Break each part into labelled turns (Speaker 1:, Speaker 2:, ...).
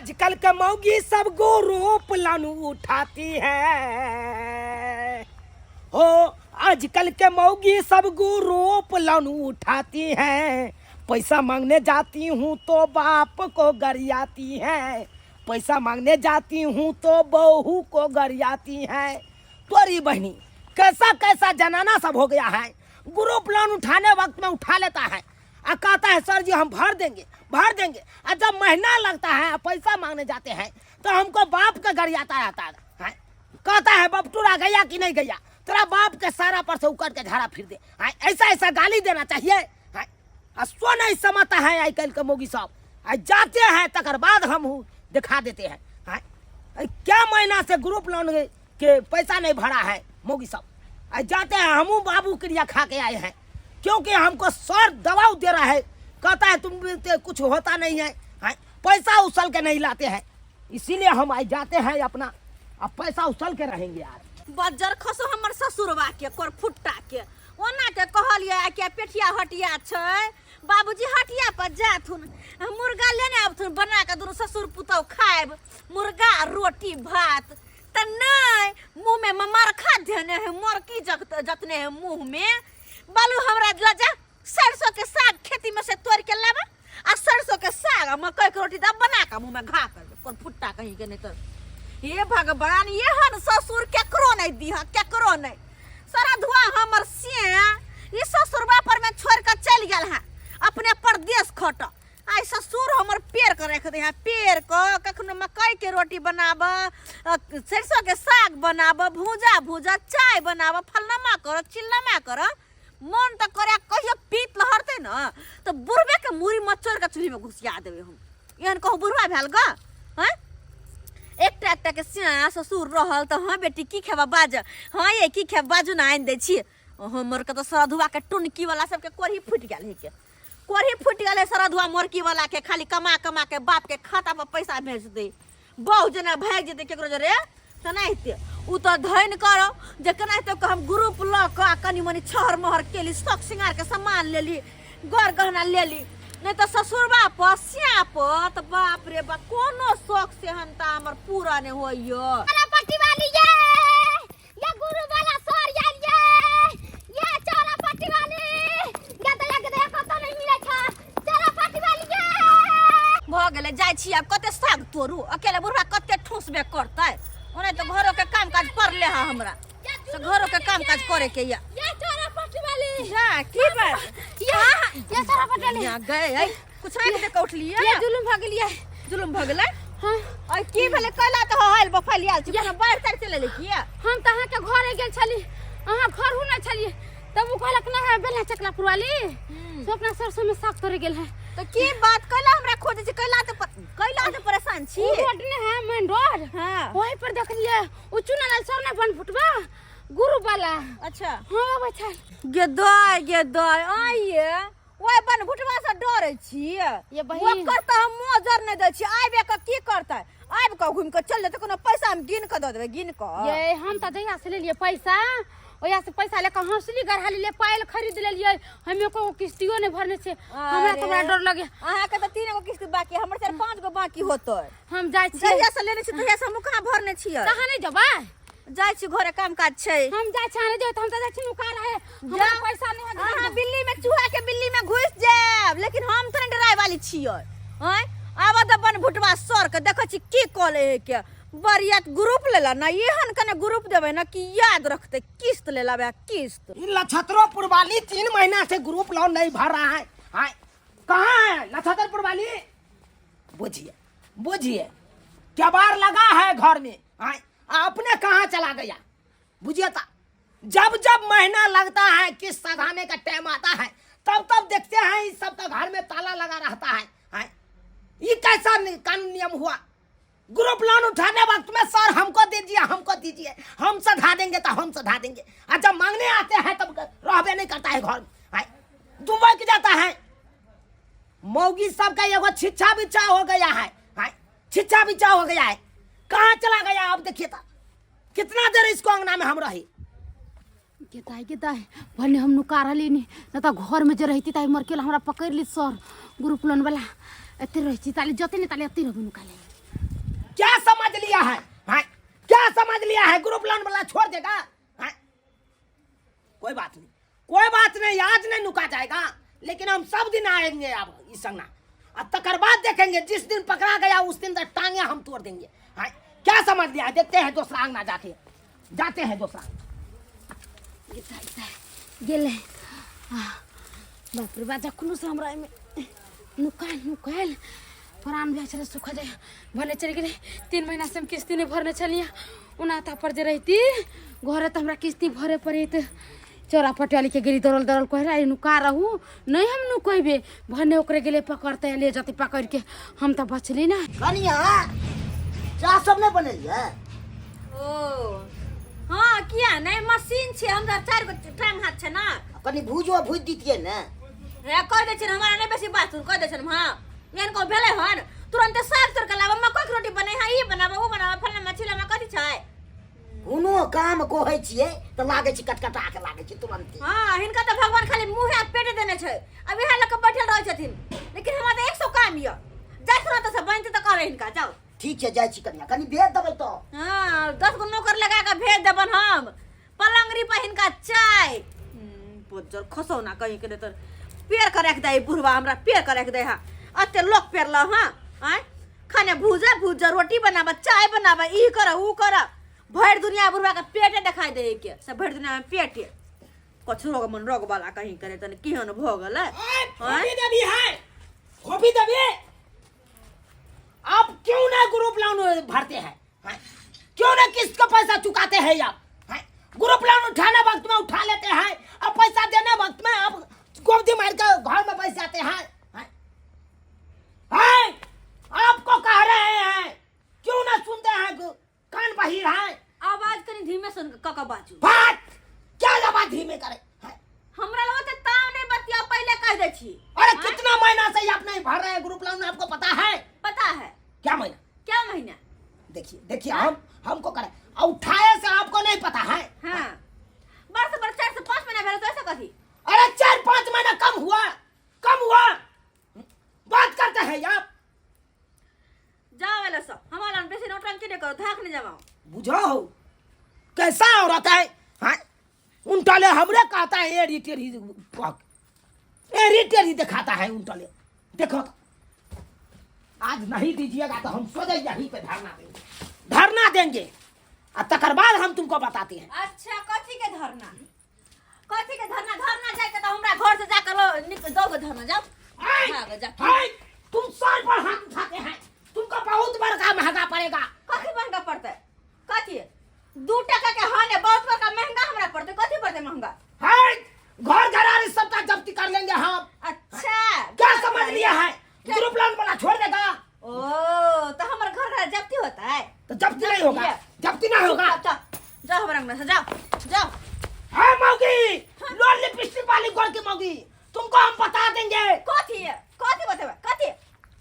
Speaker 1: आजकल के मौगी सब ग्रुप लोन उठाती है। हो, आजकल के मौगी सब ग्रुप लोन उठाती है। पैसा मांगने जाती हूँ तो बाप को गरियाती है, पैसा मांगने जाती हूँ तो बहू को गरियाती है। तोरी बहनी, कैसा कैसा जनाना सब हो गया है। ग्रुप लोन उठाने वक्त में उठा लेता है आ कहता है सर जी हम भर देंगे, भर देंगे। आ जब महीना लगता है, पैसा मांगने जाते हैं तो हमको बाप का गरियाता रहता है। कहता है बपटूरा गया कि नहीं गया, तेरा बाप के सारा पर से उकड़ के झाड़ा फिर दे। ऐसा ऐसा गाली देना चाहिए। आ सो नहीं समझता है आई कल के मोगी साहब। आ जाते हैं तकर बाद हम दिखा देते हैं। क्या महीना से ग्रुप लोन के पैसा नहीं भरा है मोगी साहब। आ जाते हैं हमू बाबू क्रिया खा के आए हैं, क्योंकि हमको सर दबाव दे रहा है, कहता है तुम कुछ होता नहीं है, पैसा उछल के नहीं लाते हैं, इसीलिए हम आज जाते हैं अपना अब पैसा उछल के रहेंगे आज।
Speaker 2: बज्जर खसो हमर ससुरवा के कर फुट्टा के, ओना के कहलिए के पेठिया हटिया छै, बाबूजी हटिया पर जाथुन मुर्गा लेने आबथुन, बना के दुनू ससुर पुतहु खाएब मुर्गा रोटी भात। त नहीं मुंह में मरखा देने है, मरकी जतने है मुंह में। बालू हमरा लजा सरसों के साग खेती में से तोड़ के लाबा आ सरसों के साग आ मकई के रोटी दब बना के मुंह में घा कर दे, कोन फुट्टा कहीं के नहीं। तो हे भगवान, ये हन ससुर केकरो नहीं दीह, केकरो नहीं। सारा धुआ हमर से ई ससुरबा पर में छोड़ के चल गेल है अपने परदेश खट। आइ ससुर हमर पेड़ के रख दे है, पेड़ के कखनो मकई के रोटी बनाब, सरसों के साग बनाब, भूजा भूजा चाय बनाब, फलनामा कर चिल्लामा कर। मन तऽ करे कहियो पीत लहरतै न तऽ बुढ़बे के मुड़ी मचोड़ के चूल्ही में घुसिया देबै हम। एहन कहू बुढ़वा भेल ग? हैं एकटा एकटा के सिया ससुर रहल तऽ हाँ बेटी की खेबा बाज, हाँ ये की खेबा बाजू न आनि दै छी। हमर के तऽ सरधुआ के टुनकी वाला सबके कोढ़ी फूटि गेल है के, कोढ़ी फूटि गेल है सरधुआ मोरकी वाला के। खाली कमा कमा के बाप के खाता पर पैसा भेज दे, बहु जेना भागि जेतै केकरो जरे तेनाहिते उ तऽ धनि करौ जे केनाहिते कऽ हम ग्रुप लऽ कऽ आ कनि मनि छहर महर केली, शौक श्रृंगार के सामान लेली, गर गहना लेली। नहि तऽ ससुरबा पर स्या पर तऽ बाप रे बाप कोनो शौक सेहनता हमर पूरा नहि होइए।
Speaker 3: अरे पट्टी वाली ये, ये गुरु वाला सर आयल ये, ये चोरा पट्टी वाली, गदया गदया कतौ नहीं मिलै छै, चोरा पट्टी वाली ये।
Speaker 2: भऽ गेलै, जाइ छी आब कते साग तोड़ू, अकेले बुढ़वा कते ठूसबे करतै। ओना तऽ घरो के काम काज पड़ले है हमरा, से घरो के काम काज करे के या।
Speaker 3: ये चोरा पट्टी वाली।
Speaker 2: जा, की बात?
Speaker 3: ये चोरा पट्टी वाली।
Speaker 2: यहाँ गए है, कुछ आँखि देख के उठलियै?
Speaker 3: ये जुलुम भऽ गेलियै।
Speaker 2: जुलुम भऽ गेलै?
Speaker 3: हाँ।
Speaker 2: और की भेलै? कैला तऽ हल बफल आयल छी, कोनो बाढ़ि ताढ़ि चलि एलै की?
Speaker 3: हम तऽ अहाँके घरे गेल छली, अहाँ घर हु नहि छलियै, तब ओ कहलक नहि है बेला चकला पुरवाली से अपना सरसों में साग तोड़े गेल है।
Speaker 2: तऽ की बात कैला हमरा खोजै छी? कैला तऽ कैला तऽ परेशान छी?
Speaker 3: ओ रोड नहि है मेन रोड,
Speaker 2: हाँ।
Speaker 3: वहीं पर देखलियै ओ चुना लाल सर नहि बन फुटबा गुरु वाला।
Speaker 2: अच्छा।
Speaker 3: हाँ अबै छल।
Speaker 2: गे दाय, गे दाय, आइये ओहि बन भुटवा से डरै छी।
Speaker 3: ये बहिन।
Speaker 2: ओकर तऽ हम मोजर नहि दै छी, आबि कऽ की करतै? आबि कऽ घुमि कऽ चलि जेतै, कोनो पैसा हम गिन कऽ दऽ देबै, गिन कऽ।
Speaker 3: ये हम तऽ जहिया से लेलियै पैसा, ओहिया से पैसा लेके हौसली गढ़ा लेलियै, पायल खरीद लेलियै, हम एको गो किस्तियो नहि भरने छियै। हमरा तऽ बड़ा डर लगे।
Speaker 2: अहाँके तऽ 3 गो किस्त बाकी, हमर 4-5 गो बाकी होतै।
Speaker 3: हम जाइ छियै।
Speaker 2: जहिया से लेने छी तहिया से हम कहाँ भरने छियै?
Speaker 3: कहाँ नहि जेबै?
Speaker 2: जाइ छी, घरे काम काज छै।
Speaker 3: हम जाइ छी, अहाँ नहि जेबै तऽ हम तऽ जाइ छी नुका रहे। हमरा
Speaker 2: जा।
Speaker 3: पैसा नहि है।
Speaker 2: अहाँ बिल्ली में चूहा के बिल्ली में घुस जायब, लेकिन हम तऽ नहि डराय वाली छियै। आँय आब तऽ बन भुटवा सर के देखै छी की कऽ ले के बरियात ग्रुप लेला ना, एहन कने ग्रुप देबै ना कि याद रखतै, किस्त लेला बे किस्त।
Speaker 1: इन नक्षत्रोपुर वाली 3 महीना से ग्रुप लोन नहीं भर रहा है। हाँ, कहाँ है नक्षत्रपुर वाली? बुझिए बुझिए क्या बार लगा है घर में। हाँ, आपने कहाँ चला गया? बुझिए था, जब जब महीना लगता है किस्त सधाने का टाइम आता है तब तब देखते हैं इस सब का घर में ताला लगा रहता है। हाँ, ये कैसा कानून नियम हुआ? ग्रुप लोन उठाने वक्त में सर हमको दीजिए, हमको दीजिए, हम सधा देंगे तो हम सधा देंगे, और जब मांगने आते हैं तब रहबे नहीं करता है घर में। हाँ, दुबई जाता है। मौगी सबका एगो छिच्छा बिच्छा हो गया है। हाँ, छिच्छा बिच्छा हो गया है। कहाँ चला गया अब देखिए तो कितना देर इसको अंगना में हम रही।
Speaker 3: गेदाय गेदाय भने हम नुका रहली नी, न तऽ घर में जे रहती ताहि मरकेल हमरा पकड़ ली सर ग्रुप लोन वाला। एते रहै छी ताले जते ने ताले एते रहबे नुका ले।
Speaker 1: क्या समझ लिया है? हाँ? क्या समझ लिया है? ग्रुप लोन वाला छोड़ देगा? हाँ? कोई बात नहीं, कोई बात नहीं, आज नहीं नुका जाएगा, लेकिन हम सब दिन आएंगे अब इस संगना, और तकर बाद देखेंगे, जिस दिन पकड़ा गया उस दिन टांगे हम तोड़ देंगे। हाँ? क्या समझ लिया है? देखते हैं दूसरा अंगना जाके, जाते हैं दूसरा।
Speaker 2: गेलै। बाप रे बा, जखनो से हमरा एहिमे नुकायल नुकायल प्राण भए छलै, सुखा जाइ भने चलि गेलै। 3 महीना से हम किस्ती नहि भरने छलियै। ओना तऽ पर जे रहिती घरे तऽ हमरा किस्ती भरे पड़ैत। चौरा पटियालीके गेली दौड़ल दौड़ल, कहै रहै नुका रहू, नहि हम नुकेबे, भने ओकरे गेलै पकड़तै, ले जेतै पकड़िके, हम तऽ बचली ना।
Speaker 4: कनिया, चाह सब नहि बनेलियै?
Speaker 2: ओ हँ, किया नहि, मशीन छै, हमरा 4 गो टांग हाथ छै ने।
Speaker 4: कनि भूजो भूजि दितियै ने।
Speaker 2: हे, कहि दै छियनि, हमरा नहि बेसी बात सुन, कहि दै छियनि। हँ, एहन कहूँ भेलै हन, तुरन्ते साग तोड़ि कऽ लाबऽ, मकइके रोटी बनै हँ, ई बनाबऽ, ओ बनाबऽ, फल्लाँ चिल्लाँ, कथी छै?
Speaker 4: कोनो काम कहै छियै तऽ लागै छै कटकटा के लागै छै तुरन्ते।
Speaker 2: हँ, हिनका तऽ भगवान खाली मुँहे आ पेटे देने छै, अब इएह लऽ कऽ बैठल रहै छथिन, लेकिन हमरा तऽ 100 काम यऽ। जाइ सुना तऽ सब बनतै तऽ कहबै हिनका, जाउ।
Speaker 4: ठीक छै, जाइ छी कनिया, कनि भेज देबै तऽ।
Speaker 2: हँ, 10 गो नौकर लगा कऽ भेज देबन हम। पलंगरी पर हिनका चाय बज्जर खसौना कहीं के, नहि तऽ पेड़ के राखि दे बुढ़वा, हमरा पेड़ के राखि दे। हँ, एते लोक पेड़ लऽ। हँ, आँय, खाने भूजा भूजा, रोटी बनाबऽ, चाय बनाबऽ, ई करऽ, ऊ करऽ, भरि दुनिया बुढ़वा के पेटे देखाई दे के से, भरि दुनिया में पेटे। कछु रोग मन रोग वाला कहीं करे तनी केहन भऽ गेलै।
Speaker 1: फोपी देवी है, फोपी देवी, आप क्यों ना ग्रुप लोन भरते हैं? हैं? क्यों ना किस्त का पैसा चुकाते हैं आप? हैं? ग्रुप लोन उठाने वक्त में उठा लेते हैं और पैसा देने वक्त में आप गोदी मार के घर में बैठ जाते हैं। हैं? हैं? आपको कह रहे हैं, क्यों ना सुनते हैं? कान बहिर है।
Speaker 2: आवाज कनी धीमे सुन कऽ कऽ बाजू।
Speaker 1: बात क्या आवाज धीमे करे? हैं?
Speaker 2: हमरा लग तऽ ताव नहि बतिया, पहिले कहि दै छी।
Speaker 1: अरे कितना महीना से आप नहीं भर रहे हैं ग्रुप लोन, आपको पता है?
Speaker 2: पता है।
Speaker 1: क्या महीना?
Speaker 2: क्या महीना?
Speaker 1: देखिए देखिए, हम हमको करे और उठाए से आपको नहीं पता है।
Speaker 2: हाँ, बड़ से बड़ 4 से 5 महीना भेल तो ऐसा कथी?
Speaker 1: अरे 4-5 महीना कम हुआ, कम हुआ बात करते हैं आप।
Speaker 2: जाओ वाला सब, हमारा बेसी नौटंकी नहीं करो, धाक नहीं जमाओ।
Speaker 1: बुझो कैसा औरत है। हाँ, उनटाले हमरे कहता है एरी टेढ़ी, एरी टेढ़ी दिखाता है उनटाले। देखो तो, आज नहीं दीजिएगा तो हम सोचे यहीं पे धरना देंगे, धरना देंगे और तकर बाद हम तुमको बताते हैं।
Speaker 2: अच्छा, कथी के धरना? कथी के धरना? धरना जाए के तो हमरा घर से जाकर लो निक दो धरना, जाओ। भागो, जा।
Speaker 1: हाय, तुम सर पर हाथ उठाते हैं, तुमको बहुत बड़का महंगा पड़ेगा।
Speaker 2: कथी महंगा पड़तै? कथी 2 टका के हाने बहुत बड़का महंगा हमरा पड़तै? कथी पड़तै महंगा?
Speaker 1: हाय, घर घरारी सबका जब्ती कर लेंगे हम।
Speaker 2: अच्छा,
Speaker 1: क्या समझ लिया है? ग्रुप लोन वाला छोड़ देगा?
Speaker 2: ओ तो हमर घर घर जब्ती होता है?
Speaker 1: तो जब्ती नहीं होगा, जब्ती नहीं होगा।
Speaker 2: जाओ जाओ, हमरा अंगना से जाओ जाओ।
Speaker 1: है मौगी, लोन लिपस्टिक वाली गोर की मौगी, तुमको हम बता देंगे।
Speaker 2: कथी है? कथी बतेबे? कथी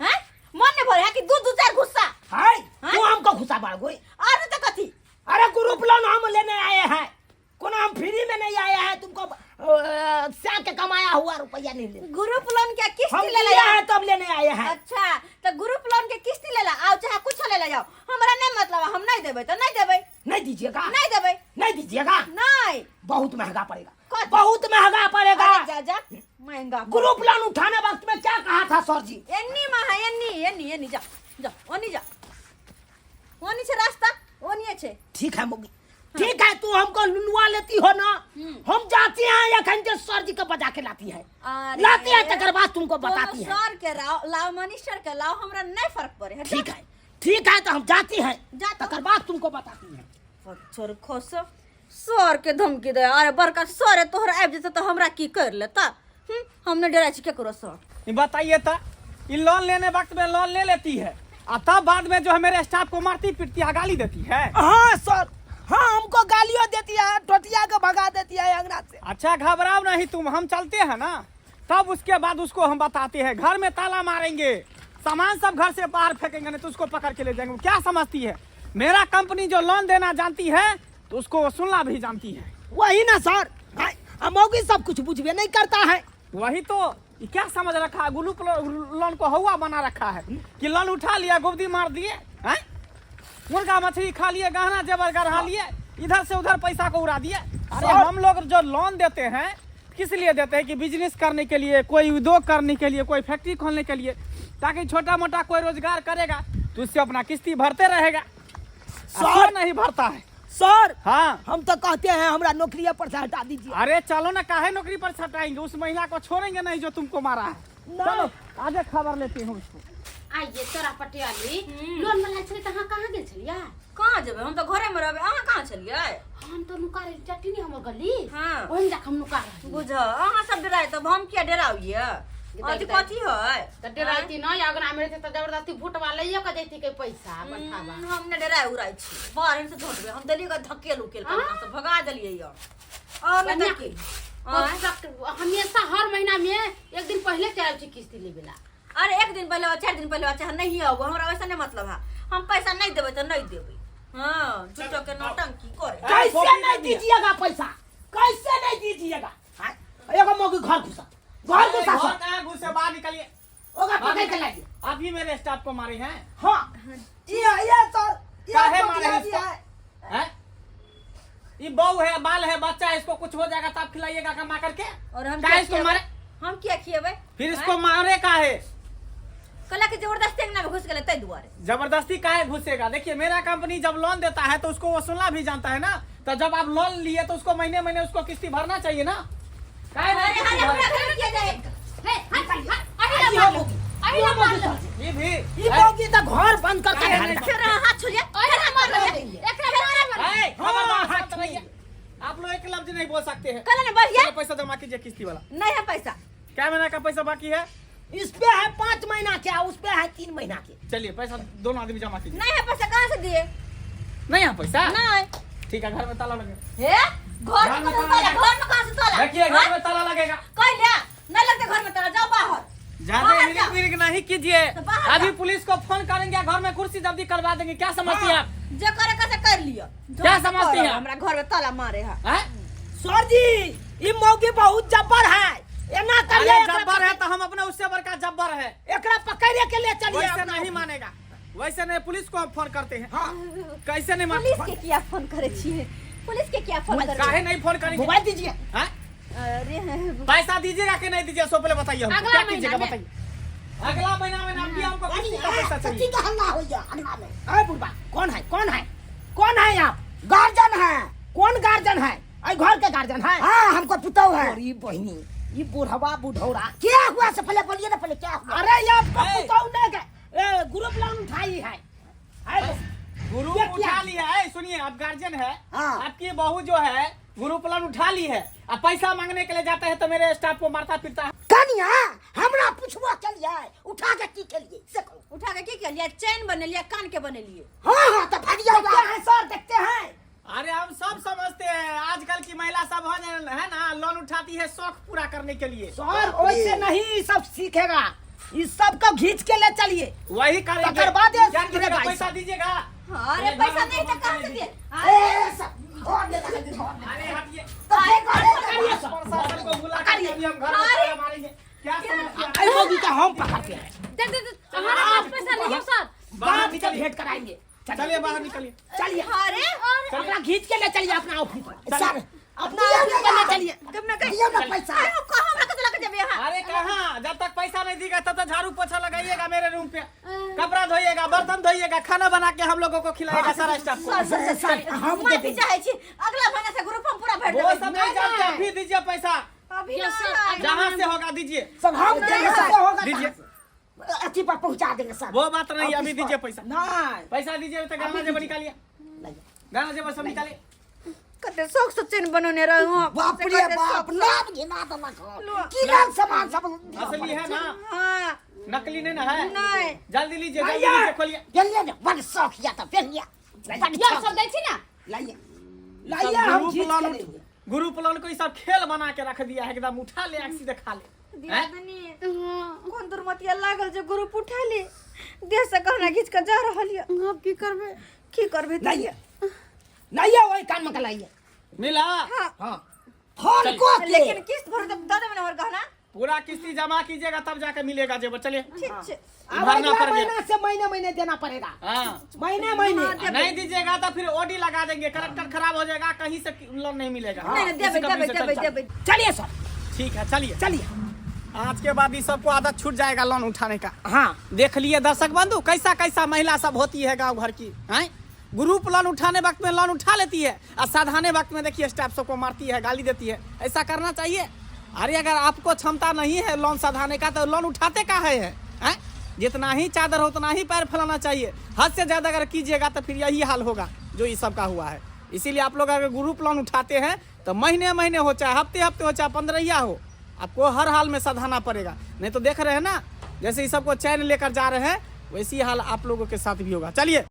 Speaker 2: हैं? मन नहीं भरे है कि दू दू चार गुस्सा?
Speaker 1: हाय,
Speaker 2: हाँ?
Speaker 1: तू हमको गुस्सा बाढ़ गई।
Speaker 2: अरे तो कथी?
Speaker 1: अरे ग्रुप लोन हम लेने आए हैं, कोनो हम फ्री में नहीं आए हैं। तुमको स्या के कमाया हुआ रुपया नहीं ले।
Speaker 2: ग्रुप लोन के किस्ती
Speaker 1: हम
Speaker 2: ले ले
Speaker 1: लिया है तब लेने आए हैं।
Speaker 2: अच्छा, तो ग्रुप लोन के किस्ती ले ला आओ, चाहे कुछ ले ले जाओ, हमरा नहीं मतलब, हम नहीं देबै तो नहीं देबै।
Speaker 1: नहीं दीजिएगा?
Speaker 2: नहीं देबै।
Speaker 1: नहीं दीजिएगा?
Speaker 2: नहीं।
Speaker 1: बहुत महंगा पड़ेगा।
Speaker 2: कथी?
Speaker 1: बहुत महंगा पड़ेगा।
Speaker 2: अरे जा जा, महंगा।
Speaker 1: ग्रुप लोन उठाने वक्त में क्या कहा था सर जी?
Speaker 2: एन्नी महा, एन्नी एन्नी एन्नी, जा जा, ओनी जा, ओनी छे रास्ता, ओनी छे।
Speaker 1: ठीक है मुगी, ठीक है, तू हमको लुलवा लेती हो ना, हम जाती हैं अखन के सर जी को बजा के लाती है।
Speaker 2: अरे,
Speaker 1: लाती है तकर बाद तुमको
Speaker 2: कोनो
Speaker 1: बताती है।
Speaker 2: सर के लाओ, मनिस्टर के लाओ, हमरा नहीं फर्क पड़े है।
Speaker 1: ठीक है ठीक है, तो हम जाती हैं,
Speaker 2: जा तो।
Speaker 1: तकर बाद तुमको बताती है।
Speaker 2: पत्थर खस, सर के धमकी दे। अरे बड़का सर तोहरा आबि जेतै तऽ हमरा की कर लेता? हम नहीं डराइ छी केकरो सर।
Speaker 5: ये बताइए तो, ये लोन लेने वक्त में लोन ले लेती है और तब बाद में जो है मेरे स्टाफ को मारती पीटती है, गाली देती है।
Speaker 1: हाँ सर, हाँ, हमको गालियों देती है, टोटिया को भगा देती है अंगना से।
Speaker 5: अच्छा घबराओ नहीं तुम, हम चलते हैं ना, तब उसके बाद उसको हम बताते हैं। घर में ताला मारेंगे, सामान सब घर से बाहर फेंकेंगे, नहीं तो उसको पकड़ के ले जाएंगे। वो क्या समझती है, मेरा कंपनी जो लोन देना जानती है तो उसको वसूलना भी जानती है।
Speaker 1: वही ना सर, हाँ, मौगी सब कुछ बुझबे नहीं करता है।
Speaker 5: वही तो, ये क्या समझ रखा है, ग्रुप लोन को हवा बना रखा है कि लोन उठा लिया, गोदी मार दिए हैं। मुर्गा मछली खा लिए, गहना जेवर गढ़ा लिए, इधर से उधर पैसा को उड़ा दिए। अरे हम लोग जो लोन देते हैं किस लिए देते हैं कि बिजनेस करने के लिए, कोई उद्योग करने के लिए, कोई फैक्ट्री खोलने के लिए, ताकि छोटा मोटा कोई रोजगार करेगा तो उससे अपना किस्ती भरते रहेगा। सर नहीं भरता है।
Speaker 1: सर
Speaker 5: हाँ
Speaker 1: हम तो कहते हैं हमरा नौकरी पर से हटा दीजिए।
Speaker 5: अरे चलो ना, काहे नौकरी पर हटाएंगे, उस महिला को छोड़ेंगे नहीं जो तुमको मारा है। चलो आगे खबर लेती हूँ उसको।
Speaker 3: आइए तोरा पटियाली लोन वाला छलै तऽ अहाँ कहाँ गेल छलियै?
Speaker 2: कहाँ जेबै, हम तऽ घरे में रहबै। अहाँ कहाँ छलियै?
Speaker 3: हम तऽ नुका रही चट्टी नहीं हमर गली
Speaker 2: हाँ।
Speaker 3: ओहिमे जाके हम नुका रही।
Speaker 2: बुझ अहाँ सब डराय तब हम किया डराबियै? अथी कथी है?
Speaker 3: तऽ डराइती नहि, अगना में रहती तऽ जबरदस्ती भुटवा लैये के जैती के पैसा बढ़ावा।
Speaker 2: हम ने डराय उड़ाय छी, बाहर से झोंटबै हम देलियै के धकेल उकेल के अहाँ सब भगा देलियै यऽ। और नहि तऽ की? आँय?
Speaker 3: हमेशा हर महीना में एक दिन पहले चल छी किस्ती लेबे ला।
Speaker 2: अरे एक दिन पहले 4 दिन पहले चाहे नहीं आबो, हमरा वैसा नहीं मतलब है। हम पैसा नहीं देबै तऽ नहीं देबै। हाँ झूठो के नौटंकी करे।
Speaker 1: कैसे नहीं दीजिएगा पैसा, कैसे नहीं दीजिएगा? हाँ? एगो मौगी घर घुसा, घर घुसा
Speaker 5: घर
Speaker 1: सर।
Speaker 5: कहाँ घुसे, बाहर निकलिए।
Speaker 1: ओकरा पकड़ के लाइए।
Speaker 5: आप ही मेरे स्टाफ को मारे हैं।
Speaker 1: हाँ ये सर, ये
Speaker 5: काहे
Speaker 1: तो
Speaker 5: मारे हैं
Speaker 1: दिया
Speaker 5: इसको?
Speaker 1: है।
Speaker 5: हैं? ये बहू है, बाल है, बच्चा है, इसको कुछ हो जाएगा तब खिलाइएगा कमा करके।
Speaker 2: और हम
Speaker 5: काहे
Speaker 2: क्या
Speaker 5: इसको
Speaker 2: खिएबै?
Speaker 5: मारे?
Speaker 2: हम क्या खिएबै?
Speaker 5: फिर इसको मारे काहे?
Speaker 2: कहला कि जबरदस्ती अंगना में घुस गेलै ताहि दुआरे।
Speaker 5: जबरदस्ती काहे घुसेगा? देखिए मेरा कंपनी जब लोन देता है तो उसको वसूलना भी जानता है ना, तो जब आप लोन लिए तो उसको महीने महीने उसको किस्ती भरना चाहिए ना। काहे नहीं
Speaker 2: अरे
Speaker 5: किस्ती
Speaker 2: अरे
Speaker 5: भरे?
Speaker 2: हमरा घर में किया जाए?
Speaker 3: हे हट हट, अहि ला मार अहि ला मार
Speaker 5: ये भी
Speaker 1: ये मौगी तो घर बंद करके
Speaker 5: काहे
Speaker 1: घर
Speaker 5: नहीं?
Speaker 2: फिर हाथ छुलिया,
Speaker 3: अहि ला मार एकरा मार।
Speaker 5: ए, खबरदार, शांत रहिए। आप लोग एक लफ्ज नहीं बोल सकते हैं।
Speaker 2: कहला ना बढ़िया।
Speaker 5: चलो, पैसा जमा कीजिए किस्ती वाला।
Speaker 2: नहीं है पैसा।
Speaker 5: क्या महीना का पैसा बाकी है?
Speaker 1: इस पे है 5 महीना के, उस पे है 3 महीना के।
Speaker 5: चलिए पैसा दोनों आदमी जमा कीजिए।
Speaker 2: नहीं है पैसा, कहाँ से दिए?
Speaker 5: नहीं है पैसा?
Speaker 2: नहीं।
Speaker 5: ठीक है, घर में ताला लगेगा।
Speaker 2: हे घर में कहाँ से ताला? घर में कहाँ से ताला?
Speaker 5: देखिए घर में ताला लगेगा।
Speaker 2: कह लिया नहीं लगते घर में ताला, जाओ बाहर।
Speaker 5: ज्यादा
Speaker 2: बाहर
Speaker 5: हिरिक
Speaker 2: जाओ।
Speaker 5: विरिक नहीं कीजिए,
Speaker 2: तो बाहर
Speaker 5: अभी
Speaker 2: जाओ।
Speaker 5: पुलिस को फोन करेंगे, घर में कुर्सी जब्ती करवा देंगे। क्या समझती हैं आप?
Speaker 2: जो करे कैसे कर लियो।
Speaker 5: क्या समझती हैं?
Speaker 2: हमरा घर में ताला मारे है।
Speaker 5: हैं?
Speaker 1: सर जी ये मौगी बहुत जब्बर है, एना करिए।
Speaker 5: अरे
Speaker 1: एकरा
Speaker 5: जब्बर है तो हम अपने उससे बड़का जब्बर है।
Speaker 1: एकरा पकड़े के ले चलिए।
Speaker 5: वैसे
Speaker 1: अपना
Speaker 5: नहीं मानेगा, वैसे नहीं, पुलिस को हम फोन करते हैं। हाँ। कैसे नहीं मान
Speaker 2: पुलिस के क्या फोन करे छिए? पुलिस के क्या फोन करे?
Speaker 5: काहे नहीं फोन करेंगे?
Speaker 1: मोबाइल दीजिए।
Speaker 5: हैं?
Speaker 2: अरे
Speaker 5: पैसा दीजिएगा कि नहीं दीजिए, सो पहले बताइए हमको।
Speaker 3: अगला
Speaker 5: क्या
Speaker 3: महीना
Speaker 5: कीजिएगा
Speaker 3: में।
Speaker 5: बताइए। अगला महीना में नाम दिया हमको किसी का पैसा चाहिए।
Speaker 4: सच्ची का हल्ला हो गया अगला में।
Speaker 1: अरे बुढ़बा कौन है, कौन है, कौन है आप?
Speaker 4: गार्जियन है।
Speaker 1: कौन गार्जियन है? अरे घर के गार्जियन है?
Speaker 4: हाँ हमको पुतौ है।
Speaker 1: अरे बहिनी ये बुढ़वा बुढ़ौरा
Speaker 4: क्या हुआ से पहले बोलिए ना, पहले क्या हुआ?
Speaker 1: अरे ये आपको
Speaker 5: ए।
Speaker 1: पुतौ नहीं के ग्रुप लोन उठाई है। अरे
Speaker 5: ग्रुप
Speaker 1: ये क्या?
Speaker 5: उठा लिया है। सुनिए आप गार्जियन है,
Speaker 4: हाँ।
Speaker 5: आपकी बहू जो है ग्रुप लोन उठा ली है, अब पैसा मांगने के लिए जाते हैं तो मेरे स्टाफ को मारता पीटता है।
Speaker 4: कनिया हमरा पूछबो चलिए उठा के की केलिए से कहू।
Speaker 2: उठा के की केलिए? चैन बनेलिए, कान के बनेलिए।
Speaker 4: हाँ हाँ तो भरिया
Speaker 1: देखते हैं सर, देखते हैं।
Speaker 5: अरे हम सब समझते हैं, आजकल की महिला सब है ना लोन उठाती है शौक पूरा करने के लिए।
Speaker 1: सर वैसे नहीं सब सीखेगा, इस सब को खींच के ले चलिए।
Speaker 5: वही करेंगे।
Speaker 1: तकर बाद ये
Speaker 5: क्या कीजिएगा?
Speaker 1: सुधरेगा
Speaker 5: पैसा दीजिएगा।
Speaker 2: अरे पैसा नहीं तो कहाँ से दिए?
Speaker 4: ए सब घर में रख दी, घर में।
Speaker 5: अरे हटिए।
Speaker 4: तो फिर घर में
Speaker 1: पकड़िए सर।
Speaker 5: प्रशासन को बुला कर अभी हम घर में ताला मारेंगे। क्या समझते हैं?
Speaker 1: अरे मोदी का हम पकड़ते हैं।
Speaker 3: दे दे दे, हमारा पास पैसा नहीं है सर।
Speaker 5: बाहर
Speaker 1: बाप से
Speaker 5: निकलिए।
Speaker 1: भेंट कराएंगे।
Speaker 5: चलिए बाहर निकलिए।
Speaker 1: चलिए।
Speaker 2: अरे
Speaker 1: अपना खींच के ले चलिए अपना ऑफिस पर।
Speaker 4: सर
Speaker 1: अपना ऑफिस पर ले चलिए।
Speaker 4: दियो ना पैसा।
Speaker 2: अरे कहाँ हमरा कत लग जेबे यहाँ?
Speaker 5: अरे कहाँ, जब तक पैसा नहीं देगा तब तक झाड़ू पोछा लगाइएगा मेरे रूम पे, कपड़ा धोइएगा, बर्तन धोइएगा, खाना बना के हम लोगों को खिलाएगा सारा स्टाफ को।
Speaker 4: सर सर हम
Speaker 2: माफी
Speaker 4: देबे।
Speaker 2: चाहे छी, अगला महीना से ग्रुप हम पूरा भर
Speaker 5: वो
Speaker 2: देबै।
Speaker 5: सब नहीं जानते, अभी दीजिए पैसा,
Speaker 2: अभी
Speaker 3: यस सर,
Speaker 2: ना।
Speaker 5: जहाँ से होगा दीजिए।
Speaker 4: सब हम देंगे सर।
Speaker 1: होगा
Speaker 5: दीजिए।
Speaker 4: अथी पर पहुंचा देंगे सर।
Speaker 5: वो बात नहीं, अभी दीजिए पैसा।
Speaker 1: नहीं
Speaker 5: पैसा दीजिए तो गहना जेवर निकालिए, गहना जेवर सब निकालिए।
Speaker 2: कते शौक से चैन बनौने रहू।
Speaker 4: बाप रे बाप, नाम घिना देलक हन। की नाम सामान सब
Speaker 5: असली है ना?
Speaker 2: हाँ।
Speaker 5: नकली नहीं ना है?
Speaker 2: नहीं।
Speaker 5: जल्दी लीजिए, जल्दी लीजिए, खोलिए।
Speaker 4: पेलिए ने बड़ शौक या तो पेलिए। बड़
Speaker 3: यार
Speaker 4: शौक।
Speaker 3: सब दै छी ना।
Speaker 1: लाइए लाइए, हम
Speaker 5: ग्रुप
Speaker 1: खींच के
Speaker 5: लोन
Speaker 1: लेंगे।
Speaker 5: ग्रुप लोन को ई सब खेल बना के रख दिया है, एकदम उठा ले सीधे खा ले।
Speaker 2: दियादनी कोन दुर्मतिया लागल जे ग्रुप उठा ले, देह से गहना घीच के जा रहल ये।
Speaker 3: अब की करबे?
Speaker 2: की करबे?
Speaker 1: लाइए लाइए, वही कान में का लाइए।
Speaker 5: मिला।
Speaker 2: हाँ।
Speaker 1: हाँ
Speaker 4: फोन को के
Speaker 2: लेकिन किस्त भर दे देबे ना हमर गहना।
Speaker 5: पूरा किस्ती जमा कीजिएगा तब जाके मिलेगा जेवर। चलिए।
Speaker 2: ठीक छै।
Speaker 1: अब
Speaker 5: भरना
Speaker 1: अगला
Speaker 5: पड़ गया।
Speaker 1: महीना से महीने महीने देना पड़ेगा।
Speaker 5: हाँ।
Speaker 1: महीने महीने।
Speaker 2: हाँ,
Speaker 5: नहीं दीजिएगा तो फिर ओडी लगा देंगे, कलेक्टर खराब हो जाएगा, कहीं से लोन नहीं मिलेगा।
Speaker 2: नहि नहि,
Speaker 5: किसी
Speaker 2: देबै
Speaker 5: कंपनी
Speaker 2: देबै
Speaker 5: से।
Speaker 2: देबै
Speaker 5: चल,
Speaker 2: देबै।
Speaker 1: चलिए सर।
Speaker 5: ठीक है, चलिए।
Speaker 1: चलिए।
Speaker 5: आज के बाद इस सबको आदत छूट जाएगा लोन उठाने का।
Speaker 1: हाँ।
Speaker 5: देख लिए दर्शक बंधु, कैसा कैसा महिला सब होती है गांव घर की, हैं? ग्रुप लोन उठाने वक्त में लोन उठा लेती है और साधाने वक्त में देखिए स्टाफ सबको मारती है, गाली देती है। ऐसा करना चाहिए? अरे अगर आपको क्षमता नहीं है लोन सधाने का तो लोन उठाते का है, हैं? जितना ही चादर हो उतना ही पैर फैलाना चाहिए। हद से ज़्यादा अगर कीजिएगा तो फिर यही हाल होगा जो इस सब का हुआ है। इसीलिए आप लोग अगर ग्रुप लोन उठाते हैं तो महीने महीने हो, चाहे हफ्ते हफ्ते हो, चाहे पंद्रहिया हो, आपको हर हाल में सधाना पड़ेगा। नहीं तो देख रहे हैं ना, जैसे इस सबको चैन लेकर जा रहे हैं वैसी हाल आप लोगों के साथ भी होगा। चलिए।